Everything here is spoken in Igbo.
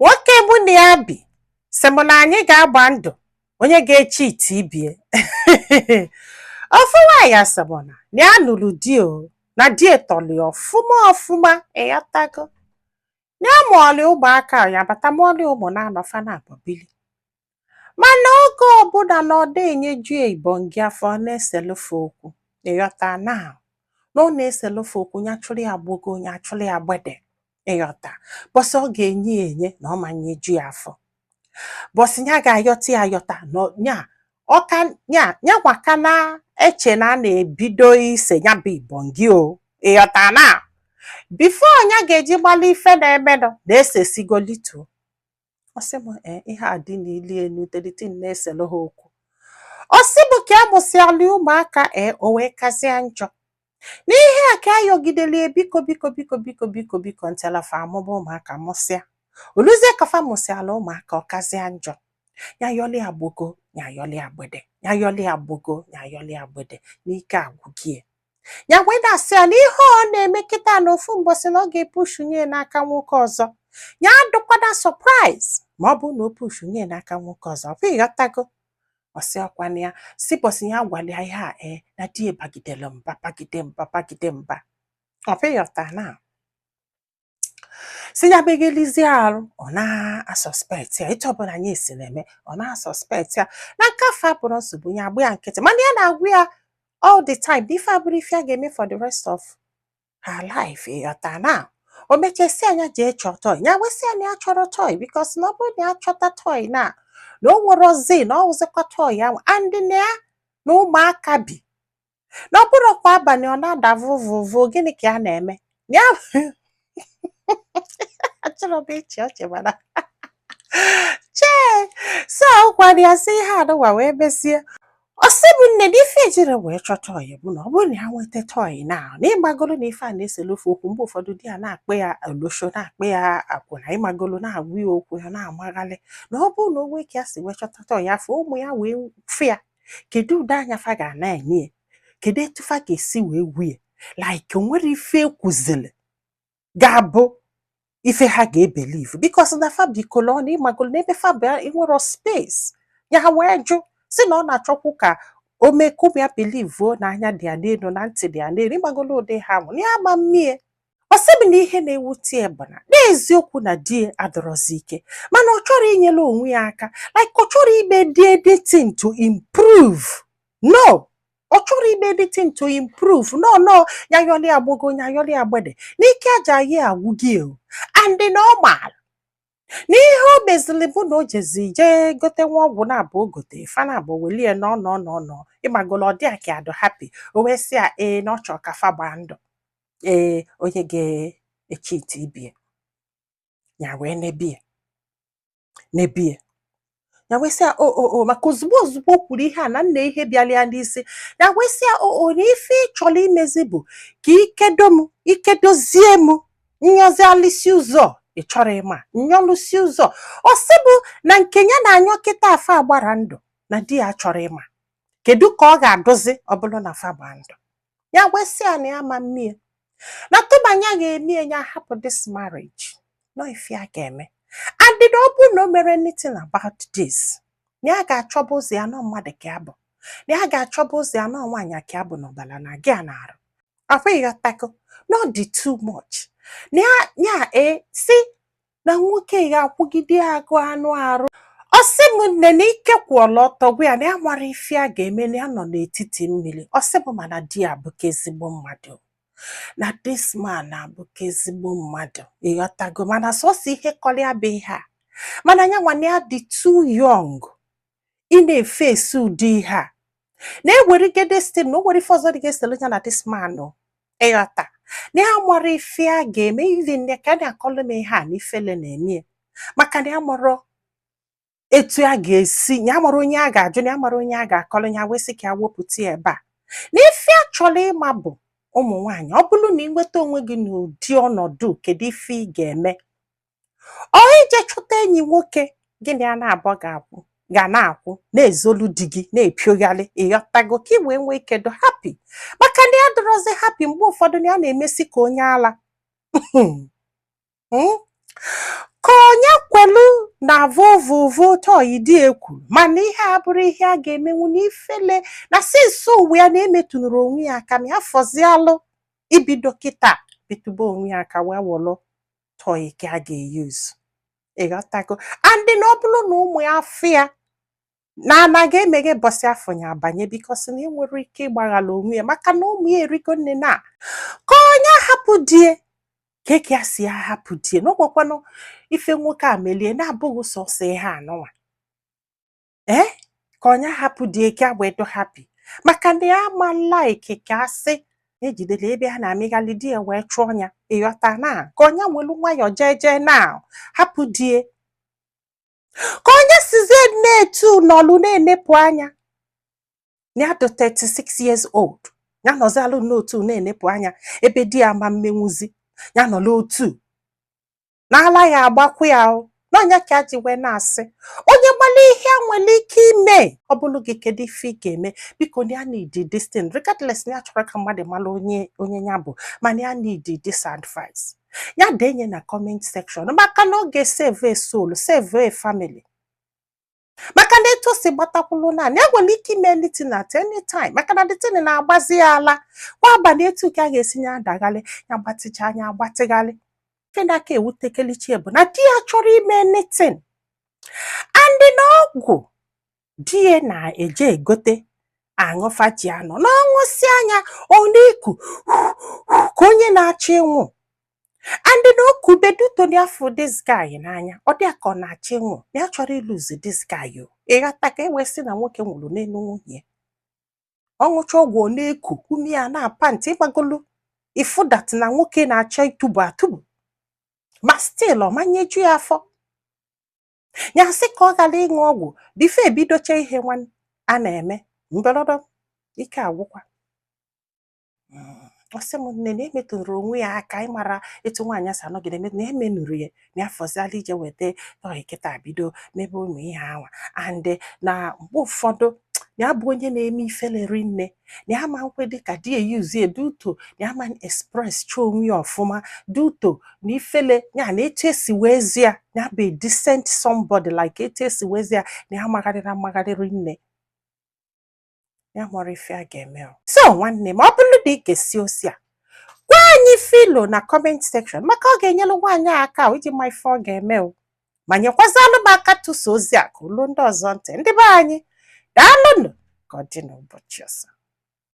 Nwoke mụ na ya bi sị m na anyị ga-agba ndụ onye ga-echi ite ibie. Ofu nwaanyị asị m na ya nụrụ di o, na di etọli ọfụma ọfụma, ịghọtago, na ya mụọlị ụmụaka, ya bata mụọlị ụmụ na-anọ fa na abọbili, mana oge ọbụla na ọ da enyeju ya ibongi afọ, ọ na-eselufe okwu, ịghọta, na ọ na-eselufe okwu, ya chụrụ ya gbogo, ya chụrụ ya gbede, ịghọta. Bọsị ọ ga-enye ya enye na ọ ma nyeju ya afọ, bọsị ya ga-ayọta ya ayọta na ya ọka ya ya gwaka na-eche na a na-ebido ise ya bụ ibongi o, ịghọta, na before ya ga-eji gbalị ife na-emenụ na-esesigo lituo. Ọ sị m ee, ihe a dị n'ili elu telitin na-eselu ha okwu. Ọ sị m ka a mụsịalị ụmụaka, ee, o wee kazie njọ n'ihe a ka ayọgideli, biko, biko, biko, biko, biko, biko, ntelafa amụba ụmụaka mụsịa oluzie kafa mụsịala ụmụaka, ọ kazie njọ. Ya yọli agbogo, ya yọli agbede, ya yọli agbogo, ya yọli agbede, n'ike agwụgie ya. Wee na-asị ya na ihe ọ na-eme kịta na ofu mbọsị na ọ ga-epushunye n'aka nwoke ọzọ, ya adụkwana surprise ma ọ bụrụ na o pushunye n'aka nwoke ọzọ. Ọ bụ ịghọtago? Ọsị ọkwana ya si bọsị ya gwara ya ihe a, ee, na di ya bagidere mba, bagide mba, bagide mba. Ọ bụ ịghọta na si ya megelizie arụ, ọ na-asuspect ya etu ọbụla anyị esi na-eme, ọ na-asuspect ya na nke afọ abụrụ nsogbu, ya agba ya nkịtị, mana ya na-agwa ya all the time na ife abụrụ ife a ga-eme for the rest of her life, ịghọta. Na o mechasi anya jee chọọ toy, ya wesị ya na ya chọrọ toy, because na ọ bụrụ na ya chọta toy na o nwere ozi na ọ wụzikwa toy ahụ, and na ya na ụmụaka bi na ọ bụrụkwa abalị ọ na-ada vụvụvụ, gịnị ka ya na-eme ya? Achọrọ m ịchị ọchị, mana chee so gwara ya sị ihe anụnwa wee mesie. Ọ sị bụ nne na ife ejiri wee chọ toy bụ na ọ bụrụ na ya nweta toy na ịmagolo na ife a na-esele ofe okwu, mgbe ụfọdụ di ya na-akpị ya olosho, na-akpị ya akwụna, ịmagolo, na-agwa ya okwu, ya na-amaghalị, na ọ bụrụ na o nwee ka ya si wee chọta toy afọ ụmụ ya wee fụ ya, kedu ụdị anya fa ga na-enye ya? Kedu etu fa ga-esi wee wie? Like o nwere ife ekwuzili ga-abụ ife ha ga-ebelieve, because na fa bikolo ọnụ, ịmagolo, n'ebe fa bụ enwero space. Ya wee jụ si na ọ na-achọkwu ka o mee ka ụmụ ya believe na anya dị ya n'elu na ntị dị ya n'elu, ịmagolo, ụdị ha nwụ na ya ama mmie. Ọ sị m na ihe na-ewute ya bụ na n'eziokwu na di ya adọrọzi ike, mana ọ chọrọ inyere onwe ya aka, like ọ chọrọ ime di anything to improve. No, ọ chọrọ ime anything to improve. No, no, ya yọli agbogo, ya yọli agbede, n'ike aja ya agwụgị o, and na ọ maara na ihe o mezili bụ na o jezi jee gote nwa ọgwụ na abụ o gote fa na abụ welie nọ nọ nọ nọ, ịmagolo, ọ dị ka adụ happy. O wee sị ya ee, na ọ chọrọ ka fa gbaa ndụ, ee, onye ga-echi ite ibie ya wee nebie nebie. Ya wee sị ya o o o, maka ozugbo ozugbo o kwuru ihe a na nna ihe bịara ya n'isi, ya wee sị ya o o, na ife ị chọrọ imezi bụ ka ikedo m, ikedozie m, nyọzialisi ụzọ ị chọrọ ịma nyọlụsi ụzọ. Ọ sị bụ na nke ya na-anyọ kịta afa agbara ndụ na di ya chọrọ ịma kedu ka ọ ga-adozi ọ bụrụ na fa gbaa ndụ. Ya wee sị ya na ya ma mmie na tụbanya ga-eme ya hapụ this marriage, no ife ya ga-eme, and na ọ bụrụ na o mere anything about this, na ya ga-achọba ụzọ ya nọ mmadụ ka ya bụ, na ya ga-achọba ụzọ ya nọ nwaanyị ka ya bụ n'ọbara na gị a na-arụ akwa, ịghọtago, na ọ dị too much, na ya ya e si na nwoke ga-akwụgide agụ anụ arụ. Ọ sị m nne na ike kwụọla ọtọ gwa ya na ya mara ife a ga-eme, na ya nọ n'etiti mmiri. Ọ sị bụ mana di ya abụka ezigbo mmadụ, na this man abụka ezigbo mmadụ, ịghọtago, mana sọsọ ihe kọrọ ya bụ ihe a, mana ya nwa na ya dị too young ị na-efe esi ụdị ihe a na-ewerige destin, na o nwere ife ọzọ dị ga-eselu ya na this man o, ịghọta, na ya mara ife a ga-eme. Even ya ka a na-akọlụ m ihe a na ifele na-eme ya, maka na ya mara etu a ga-esi, ya mara onye a ga-ajụ, na ya mara onye a ga-akọlụ, ya wee sị ka ya wepụta ya ebe a. Na ife a chọrọ ịma bụ ụmụ nwaanyị, ọ bụrụ na ị nweta onwe gị n'ụdị ọnọdụ, kedu ife ị ga-eme? Ọ ije chọta enyi nwoke gị na ya na-abụ ga-akwụ ga na-akwụ na-ezolu di gị na-epiogharị, ịghọtago, ka ị wee nwee ike dị happy, maka na ya dọrọzi happy mgbe ụfọdụ na ya na-emesi ka onye ala. Ka onye kwelu na vovovo toy di ekwuru, mana ihe a bụrụ ihe a ga-emenwu na ifele na since ụwa ya na-emetụnụrụ onwe ya aka, ma ya fọzialụ ibido kịta bitụba onwe ya aka wee wụlụ toy ka a ga-eyuzu. Ịghọtago? And na ọ bụrụ na ụmụ ya afụ ya na anaghị emeghe bọsị afọ ya abanye, because na enwere ike ịgbaghala onwe ya, maka na ụmụ ya erigo nne na ka onye hapụ die ka eke ya si ahapụ die, na ọgwakwanụ ife nwoke a melie na-abụghị sọsọ ihe anụnwa ee, ka onye hapụ die ka wee do happy, maka na ya ama like ka asị ejidere ebe a na-amịghalị di ya wee chụọ ya. Ịghọta? Na ka onye nwelu nwayọọ jee jee na hapụ die, ka onye sizie na-etu nọlụ na-enepụ anya ya dị 36 years old, ya nọzialụ n'otu na-enepụ anya ebe di ya ama mmenwuzi ya nọ n'otu n'ala ya agbakwu ya o n'ọnya ka ji wee na-asị onye gbala ihe a nwere ike ime. Ọ bụrụ gị, kedu ife ị ga-eme? Biko, na ya need this thing, regardless na ya chọrọ ka mmadụ mara onye onye ya bụ, mana ya need this advice. Ya denye na comment section, maka na ọ ga-esave a soul, save a family, maka na etu o si gbatakwulu na ya nwere ike ime anything at any time, maka na the thing na-agbazi ya ala kwa abalị. Etu ka a ga-esi ya adaghalị ya gbatịcha anya agbatịghalị. Ife na-aka ewutekelichi bụ na di ya chọrọ ime anything, and na ọgwụ di ya na-eje egote aṅụfa ji anọ na ọṅụsị anya, ọ na-eku ka onye na-achọ ịnwụ, and na okube dutoni afọ this guy n'anya, ọ dị ka ọ na-achọ ịnwụ, na ya chọrọ ịlụzi this guy o. Ịghọta? Ka e wee sị na nwoke nwụrụ n'elu nwunye, ọ ṅụcha ọgwụ, ọ na-eku ume ya na-apa ntị ịgbagolu ifu that na nwoke na-achọ ịtụbu atụbu, ma still ọ manyeju ya afọ. Ya sị ka ọ ghara ịṅụ ọgwụ before ebidocha ihe nwa a na-eme mberede ike agwụkwa. Ọ sị m nne na emetụrụ onwe ya aka, ịmara etu nwaanyị si anọgide na emenuru ya, na ya fọziala ije weta toy kịta bido mebe ụmụ ihe anwa, and na mgbe ụfọdụ ya bụ onye na-eme ifele rinne, na ya ma nkwe dịka di eyuzu eduto, na ya ma express chọọ onwe ya ọfụma duto na ifele ya na etu esi wee zi ya, ya bụ a decent somebody, like etu esi wee zi ya, na ya magharịrị amagharị rinne, ya mara ife a ga-eme o. So nwanne m, ọ bụrụ na ị ga-esi osi a, gwa anyị filo na comment section, maka ọ ga-enyere nwaanyị a aka o iji ma ife ọ ga-eme o, ma nyekwazalụ m aka tụsa ozi a ka olu ndị ọzọ ntị. Ndị be anyị, daalụnụ. Ka ọ dị n'ụbọchị ọzọ.